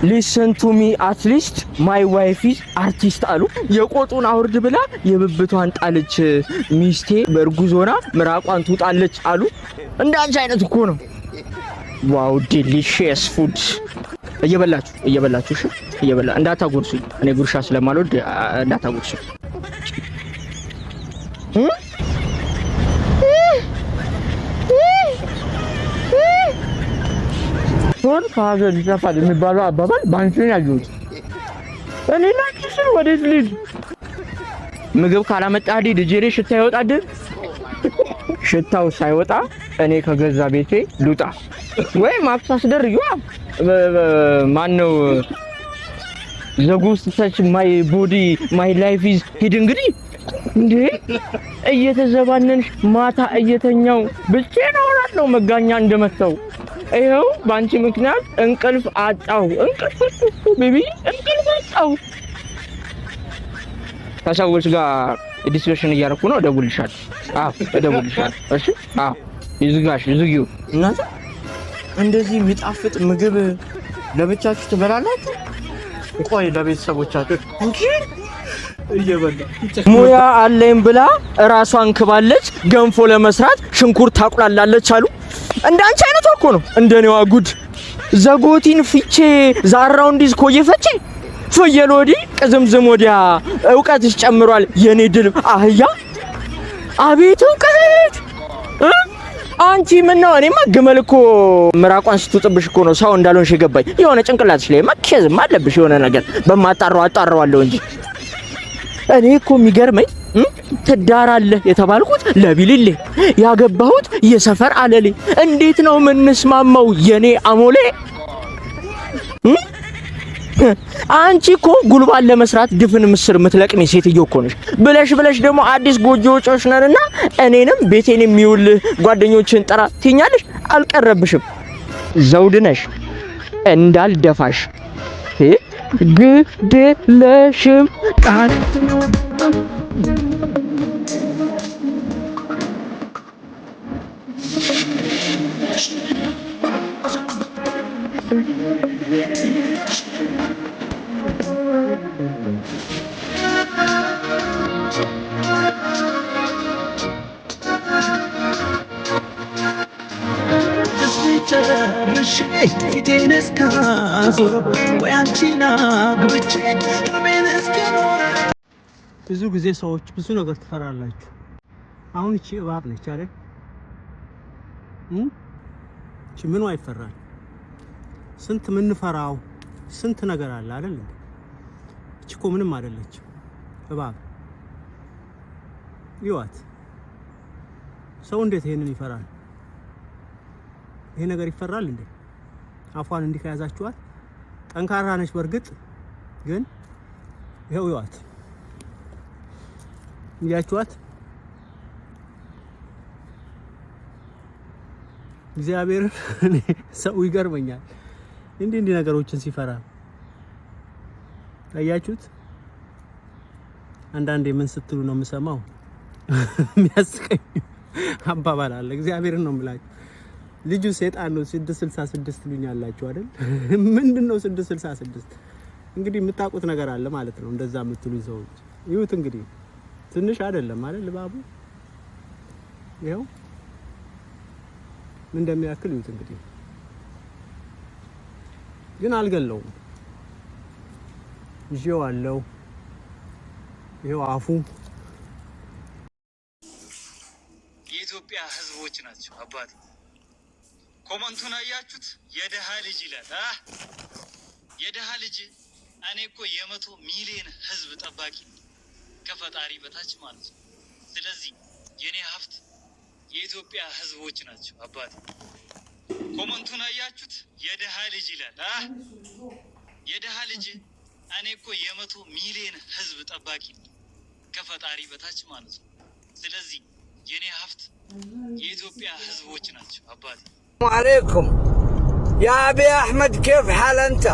Listen to me, at least my wife is artist አሉ። የቆጡን አውርድ ብላ የብብቷን ጣለች። ሚስቴ በእርጉዝ ሆና ምራቋን ትውጣለች አሉ። እንዳንቺ አይነት እኮ ነው። Wow, delicious food። እየበላችሁ እየበላችሁ፣ እሺ፣ እየበላ እንዳታጎርሱኝ። እኔ ጉርሻ ስለማልወድ እንዳታጎርሱኝ። ሆድ ከሀገር ይጠፋል የሚባለው አባባል በአንቺ ነው ያየሁት። እኔ ላንቺ ስል ወዴት ልሂድ? ምግብ ካላመጣህልኝ ልጄ ላይ ሽታ ይወጣል። ሽታው ሳይወጣ እኔ ከገዛ ቤቴ ልውጣ ወይ ማክስ አስደርጊዋ። ማን ነው the ghost touch my body, my life is ሂድ። እንግዲህ እንዴ እየተዘባነንሽ ማታ እየተኛው ብቻዬን አወራለሁ መጋኛ እንደመታው። ይኸው በአንቺ ምክንያት እንቅልፍ አጣሁ። እንቅልፍ baby እንቅልፍ አጣሁ። ከሰዎች ጋር discussion እያደረኩ ነው። እደውልልሻለሁ። አዎ፣ እደውልልሻለሁ። እሺ። አዎ፣ ይዝጋሽ፣ ዝጊው። እናንተ እንደዚህ የሚጣፍጥ ምግብ ለብቻችሁ ትበላላችሁ? ቆይ ለቤተሰቦቻችሁ እንጂ ሙያ አለኝ ብላ እራሷን ክባለች። ገንፎ ለመስራት ሽንኩርት ታቁላላለች አሉ። እንደ አንቺ አይነቷ እኮ ነው እንደኔዋ ጉድ። ዘጎቲን ፊቼ ዛራውንዲዝ ኮዬ ፈቼ ፍየል ወዲህ ቅዝምዝም ወዲያ እውቀትሽ ጨምሯል የኔ ድልብ አህያ። አቤት እውቀት! አንቺ ምን ነው? እኔማ ግመል እኮ ምራቋን ስትውጥብሽ እኮ ነው ሰው እንዳልሆንሽ የገባኝ። የሆነ ጭንቅላትሽ ላይ መኬዝም አለብሽ የሆነ ነገር በማጣራው አጣራዋለሁ እንጂ። እኔ እኮ የሚገርመኝ ትዳራለህ የተባልኩት ለቢልሌ ያገባሁት የሰፈር አለሌ። እንዴት ነው የምንስማማው የኔ አሞሌ? አንቺ እኮ ጉልባን ለመስራት ድፍን ምስር የምትለቅሚ ሴትዮ እኮ ነሽ። ብለሽ ብለሽ ደግሞ አዲስ ጎጆ ወጪዎች ነንና እኔንም ቤቴን የሚውል ጓደኞችን ጥራ ትኛለሽ። አልቀረብሽም። ዘውድ ነሽ እንዳልደፋሽ ግድለሽም ቃል። ጨርሼ ፊቴን እስካዞረው ወይ አንቺን አግብቼ ህልሜን እስክኖር። ብዙ ጊዜ ሰዎች ብዙ ነገር ትፈራላችሁ። አሁን እቺ እባብ ነች አይደል? እቺ ምኗ ይፈራል? ስንት ምንፈራው ስንት ነገር አለ አይደል? እቺ እኮ ምንም አይደለችም። እባብ ይዋት። ሰው እንዴት ይሄንን ይፈራል? ይሄ ነገር ይፈራል እንዴ? አፏን እንዲህ ከያዛችኋት ጠንካራ ነች። በእርግጥ ግን ይኸው ይዋት፣ እያችኋት እግዚአብሔር ሰው ይገርመኛል። እንዲህ እንዲህ ነገሮችን ሲፈራ አያችሁት። አንዳንዴ ምን ስትሉ ነው የምሰማው? የሚያስቀኝ አባባል አለ። እግዚአብሔርን ነው የምላችሁ። ልጁ ሴጣን ነው። 666 ትሉኛላችሁ አይደል? ምንድን ነው 666? እንግዲህ የምታውቁት ነገር አለ ማለት ነው። እንደዛ የምትሉኝ ሰዎች ይሁት እንግዲህ ትንሽ አይደለም አይደል? እባቡ ይኸው ምን እንደሚያክል ይሁት እንግዲህ። ግን አልገለውም፣ ይዤው አለው። ይኸው አፉ። የኢትዮጵያ ሕዝቦች ናቸው። አባቴ comment ኡን አያችሁት? የደሃ ልጅ ይላል። የደሃ ልጅ። እኔ እኮ የ100 ሚሊዮን ሕዝብ ጠባቂ ነኝ፣ ከፈጣሪ በታች ማለት ነው። ስለዚህ የኔ ሀብት የኢትዮጵያ ሕዝቦች ናቸው። አባቴ comment ኡን አያችሁት? የደሃ ልጅ ይላል። የደሃ ልጅ። እኔ እኮ የ100 ሚሊዮን ሕዝብ ጠባቂ ነኝ፣ ከፈጣሪ በታች ማለት ነው። ስለዚህ የኔ ሀብት የኢትዮጵያ ሕዝቦች ናቸው። አባቴ عليكم يا ابي احمد، كيف حال انت؟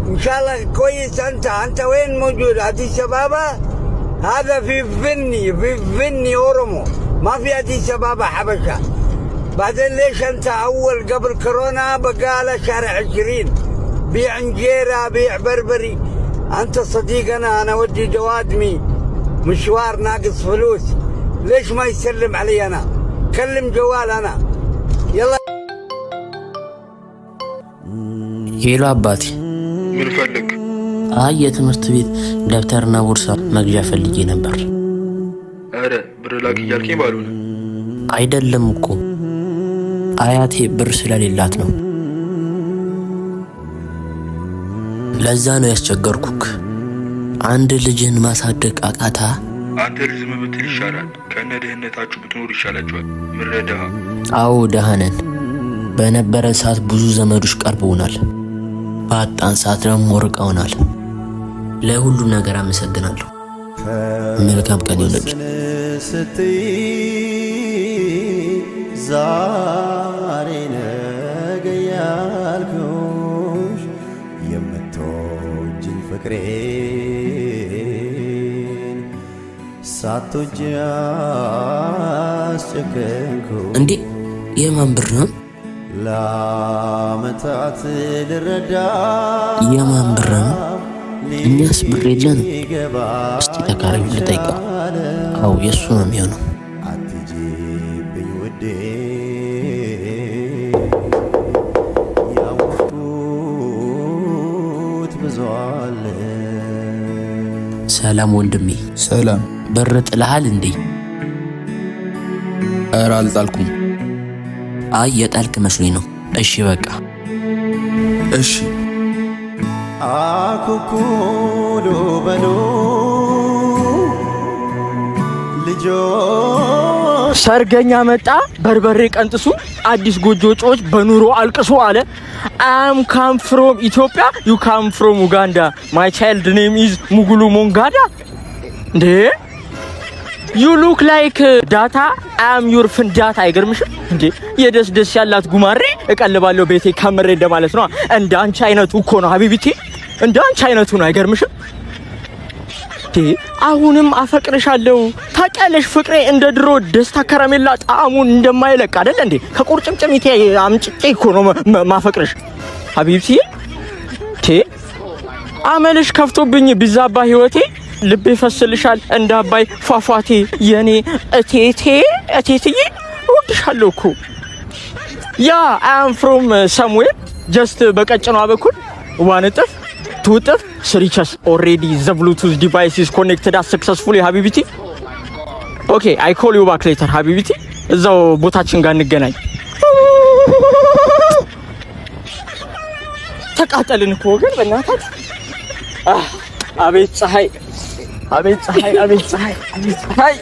ان شاء الله كويس. انت وين موجود؟ اديس ابابا؟ هذا في فني في فني اورمو، ما في اديس ابابا حبشه. بعدين ليش انت اول قبل كورونا بقاله شارع 20؟ بيع انجيرة، بيع بربري. انت صديقنا، انا ودي دوادمي مشوار ناقص فلوس، ليش ما يسلم علي؟ انا كلم جوال انا، يلا. Hello አባቴ። ምን ፈልግ? አይ፣ የትምህርት ቤት ደብተርና ቦርሳ መግዣ ፈልጌ ነበር። ኧረ ብር ላክ እያልከኝ ባልሆነ። አይደለም እኮ፣ አያቴ ብር ስለሌላት ነው። ለዛ ነው ያስቸገርኩክ። አንድ ልጅን ማሳደግ አቃታ። አንተ ልጅ ዝም ብትል ይሻላል። ከነ ድህነታችሁ ብትኖሩ ይሻላችኋል። ምድረ ድሃ። አዎ ደሃ ነን። በነበረ ሰዓት ብዙ ዘመዶች ቀርበውናል። በአጣን ሰዓት ደግሞ ርቀውናል። ለሁሉም ነገር አመሰግናለሁ። መልካም ቀን ይሁንልህ። ስትይ ዛሬ ነገ ያልኩሽ የምትወጂኝ ፍቅሬን ሳትወጂ አስጨከንኩ። እንዴ፣ የማን ብር ነው? ለዓመታት ልረዳ የማን ብር ነው? እኛስ ብር የለንም። እስቲ ተካራዩ ልጠይቀው። አዎ፣ የእሱ ነው የሚሆነው። አትጂብኝ ውዴ፣ ያወኩት ብዙ አለ። ሰላም ወንድሜ። ሰላም። ብር ጥለሃል እንዴ? ኧረ አልጣልኩም። አይ፣ የጣልክ መስሎኝ ነው። እሺ በቃ። እሺ። አኩኩሉ በሉ ልጆች። ሰርገኛ መጣ በርበሬ ቀንጥሱ፣ አዲስ ጎጆ ጮች በኑሮ አልቅሱ አለ። I'm come from ኢትዮጵያ፣ you come from ኡጋንዳ፣ my child name is ሙጉሉ ሞንጋዳ። እንዴ፣ you look like data፣ I'm your ፍንዳታ። አይገርምሽም እንዴ? የደስ ደስ ያላት ጉማሬ እቀልባለሁ ቤቴ ከምሬ እንደማለት ነው። እንደ አንቺ አይነቱ እኮ ነው حبيبتي፣ እንደ አንቺ አይነቱ ነው። አይገርምሽም? አሁንም አፈቅርሻለሁ። ታውቂያለሽ ፍቅሬ እንደ ድሮ ደስታ ከረሜላ ጣዕሙን እንደማይለቅ አይደል እንዴ? ከቁርጭምጭሚቴ አምጭቄ እኮ ነው ማፈቅርሽ حبيبتي። ቴ አመልሽ ከፍቶብኝ ቢዛባ ህይወቴ፣ ልቤ ይፈስልሻል እንደ አባይ ፏፏቴ። የኔ እቴቴ፣ እቴትዬ እወድሻለሁ እኮ። Yeah, I'm from somewhere just በቀጭኗ በኩል one እጥፍ two እጥፍ three chess፣ already the Bluetooth device is connected successfully حبيبتي። Okay, I call you back later حبيبتي። እዛው ቦታችን ጋር እንገናኝ። ተቃጠልን እኮ ወገን፣ በእናታችሁ። አቤት ፀሐይ፣ አቤት ፀሐይ፣ አቤት ፀሐይ፣ አቤት ፀሐይ።